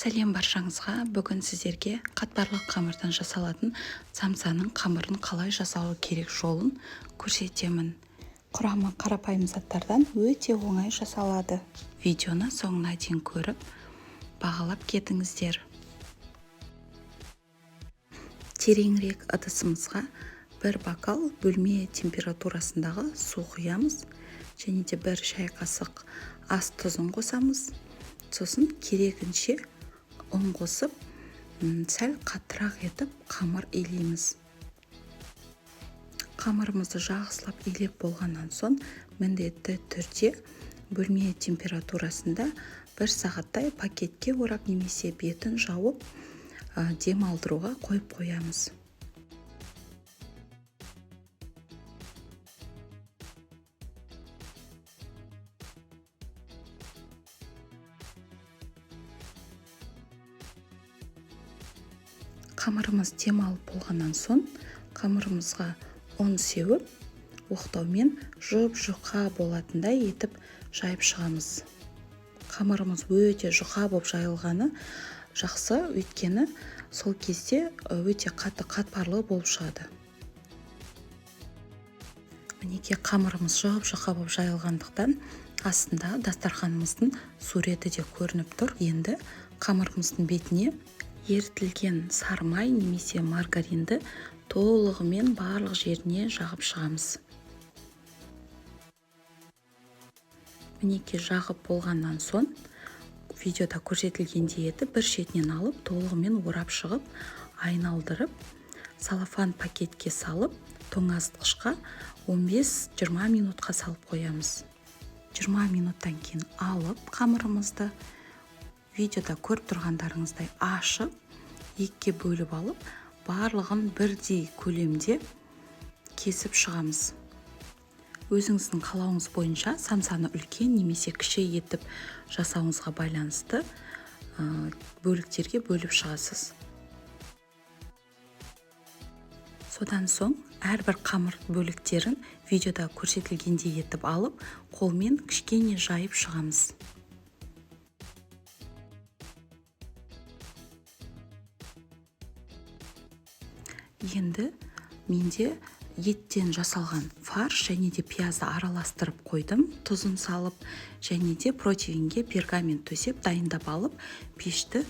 Сәлем баршаңызға! Бүгін сіздерге қатпарлы қамырдан жасалатын самсаның қамырын қалай жасау керек жолын көрсетемін. Құрамы қарапайым заттардан өте оңай жасалады. Видеоны соңына дейін көріп, бағалап кетіңіздер. Тереңірек ыдысымызға бір бокал бөлме температурасындағы су құямыз және де бір шай қасық ас тұзын қосамыз. Сосын керегінше ұн қосып, сәл қаттырақ етіп қамыр илейміз. Қамырымызды жақсылап илеп болғаннан соң міндетті түрде бөлме температурасында бір сағаттай пакетке орап немесе бетін жауып, дем алдыруға қойып қоямыз. Қамырымыз дем алып болғаннан соң қамырымызға ұн сеуіп, оқтаумен жұп-жұқа болатындай етіп жайып шығамыз. Қамырымыз өте жұқа болып жайылғаны жақсы, өйткені сол кезде өте қатты қатпарлы болып шығады. Мінекей, қамырымыз жұп-жұқа болып жайылғандықтан астында дастарханымыздың суреті де көрініп тұр. Енді қамырымыздың бетіне ерітілген сары май немесе маргаринді толығымен барлық жеріне жағып шығамыз. Мінекей, жағып болғаннан соң видеода көрсетілгендей етіп бір шетінен алып, толығымен орап шығып, айналдырып, целлофан пакетке салып, тоңазытқышқа 15-20 минутқа салып қоямыз. 20 минуттан кейін алып қамырымызды видеода көріп тұрғандарыңыздай ашып, екіге бөліп алып, барлығын бірдей көлемде кесіп шығамыз. Өзіңіздің қалауыңыз бойынша самсаны үлкен немесе кіші етіп жасауыңызға байланысты бөліктерге бөліп шығасыз. Содан соң әрбір қамыр бөліктерін видеода көрсетілгендей етіп алып, қолмен кішкене жайып шығамыз. Енді менде еттен жасалған фарш және де пиязды араластырып қойдым, тұзын салып, және де противеньге пергамент төсеп дайындап алып, пешті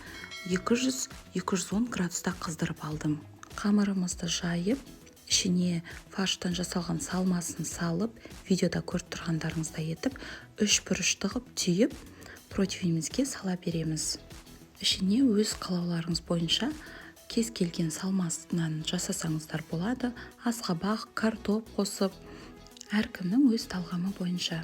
200-210 градуста қыздырып алдым. Қамырымызды жайып, ішіне фарштан жасалған салмасын салып, видеода көріп тұрғандарыңыздай етіп, үш бұрышты қылып түйіп, противенімізге сала береміз. Ішіне өз қалауларыңыз бойынша кез келген салмасынан жасасаңыздар болады. Асқабақ, картоп қосып, әркімнің өз талғамы бойынша.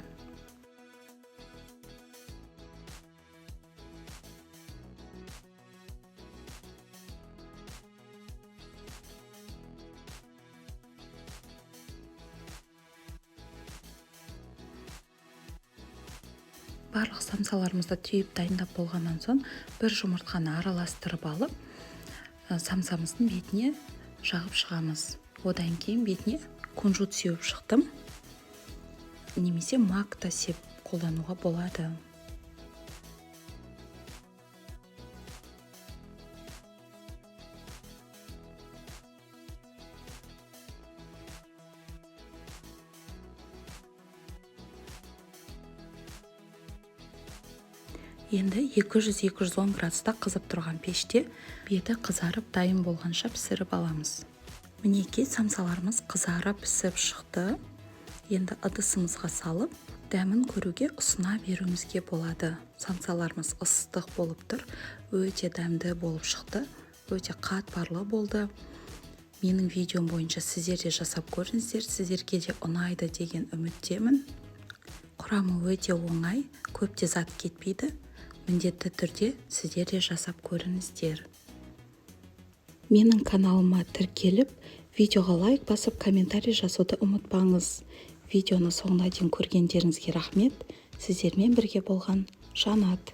Барлық самсаларымызды түйіп дайындап болғаннан соң бір жұмыртқаны араластырып алып, самсамыздың бетіне жағып шығамыз. Одан кейін бетіне кунжут сеуіп шықтым. Немесе мак та сеп қолдануға болады. Енді 200-210 градуста қызып тұрған пеште беті қызарып дайын болғанша пісіріп аламыз. Мінекей, самсаларымыз қызарып пісіп шықты. Енді ыдысымызға салып, дәмін көруге ұсына беруімізге болады. Самсаларымыз ыстық болып тұр, өте дәмді болып шықты, өте қатпарлы болды. Менің видеом бойынша сіздер де жасап көріңіздер, сіздерге де ұнайды деген үміттемін. Құрамы өте оңай, көп те зат кетпейді. Міндетті түрде сіздер де жасап көріңіздер. Менің каналыма тіркеліп, видеоға лайк басып, комментарий жазуды ұмытпаңыз. Видеоны соңына дейін көргендеріңізге рахмет. Сіздермен бірге болған Жанат.